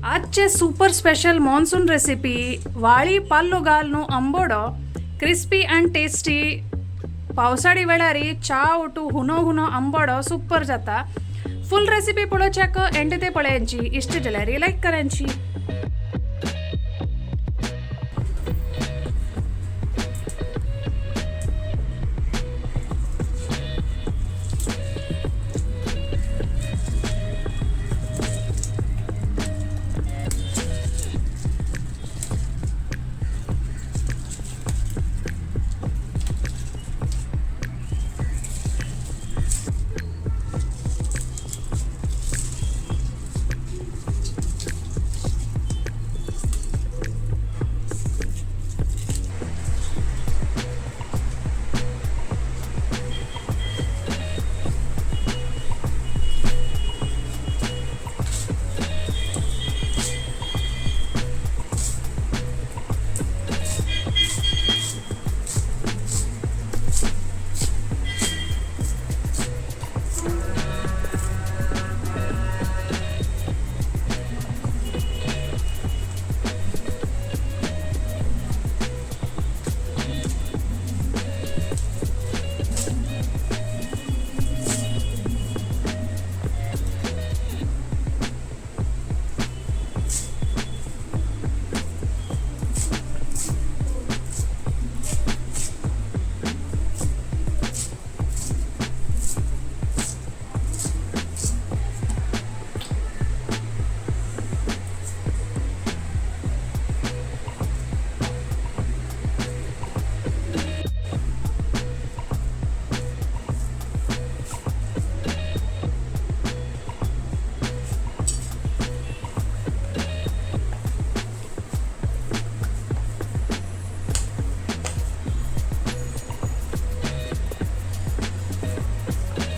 आजचे super special monsoon recipe वाळी पाल्लो घालून आंबोडो crispy and tasty. पावसाळी वेळारी च्या ओटू हुनो हुनो आंबोडो सुपर जाता. फुल रेसिपी पळोवच्याक एंड ते पळयांची, इश्ट जाल्यार लायक करांची.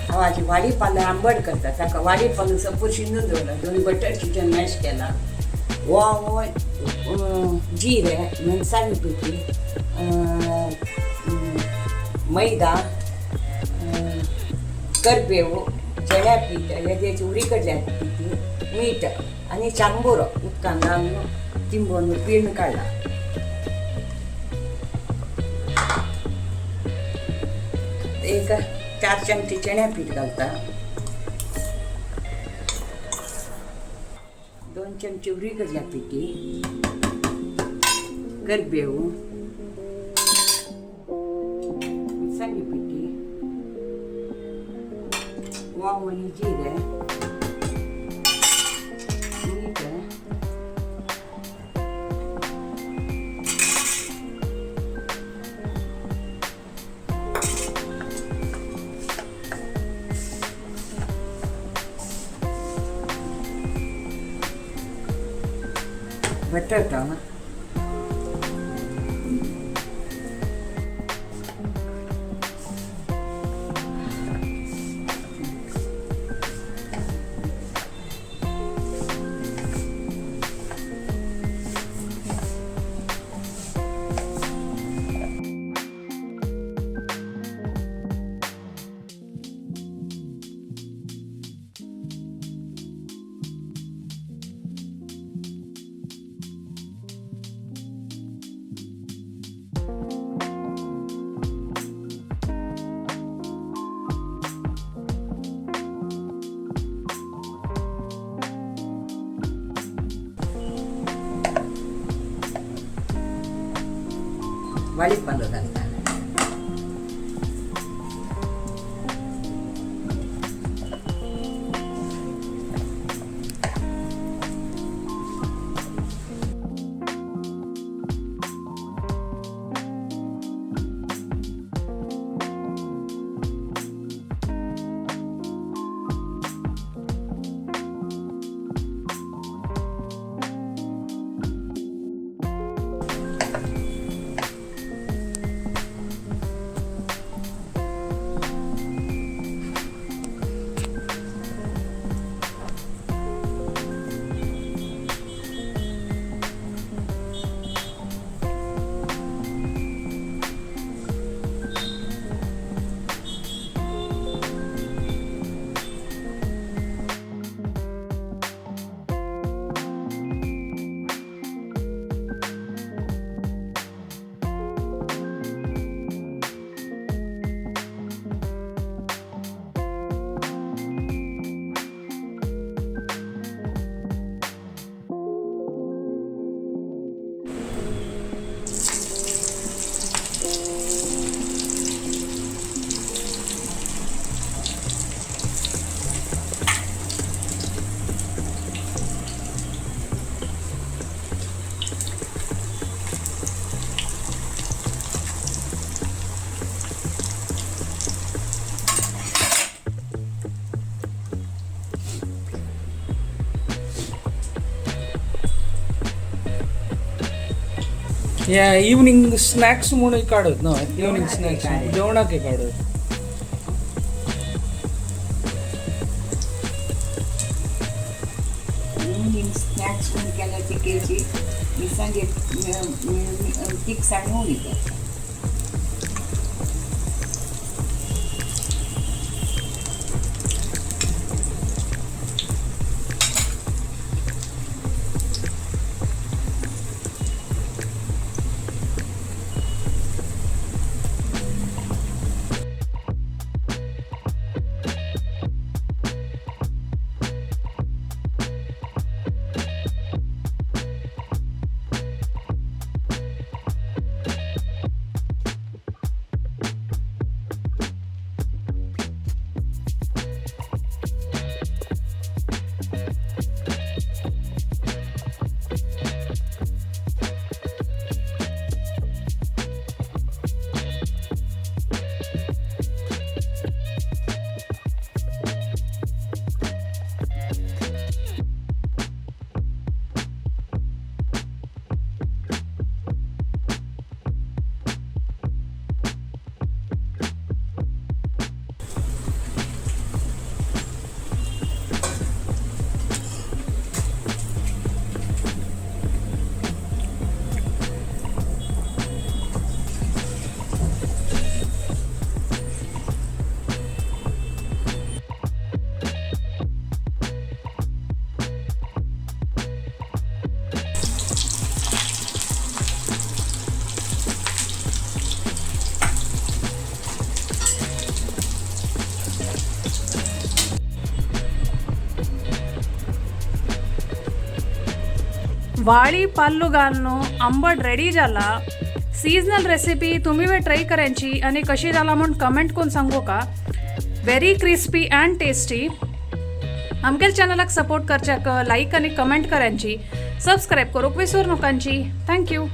हांव वाडी पालो आंबट करता. ताका वाडी पालो सपूर शिंदून दवरला. 2 बटर चिकन मॅश केला, वाव जिरे, मिरसांग पिठी, मैदा, करबेव, चण्या पीठ, हेजेची उरी कडल्या पिठी, मीठ आनी चांबोरो उदकान घालून तिंबोवन पिळून काडला. एक 4 चमचे चण्या पीठ घालता, 2 चमचे उरी कडल्या पिठी, करबेव, मिरसांगी पिठी, वाव आनी जिरे, मीठ, बटाटा, वाळी पालो घालता. या इवनिंग स्नॅक्स म्हणून काडत न्हय, इवनिंग स्नॅक्स जेवणाक काडत. इवनिंग स्नॅक्स म्हणून केल्यार ती केळची मिरसांगे तिखसाण उणी करता. वाळी पाल्लू घालून आंबट रेडी जाला. सीजनल रेसिपी तुम्ही वे ट्राय करायची आणि कशी जाला म्हूण कमेंट करून सांगू का. Very crispy and tasty. आमगेल चॅनलाक सपोर्ट करच्याक लाईक आणि कमेंट करायची, सबस्क्राईब करूक विसरू नकांची. Thank you.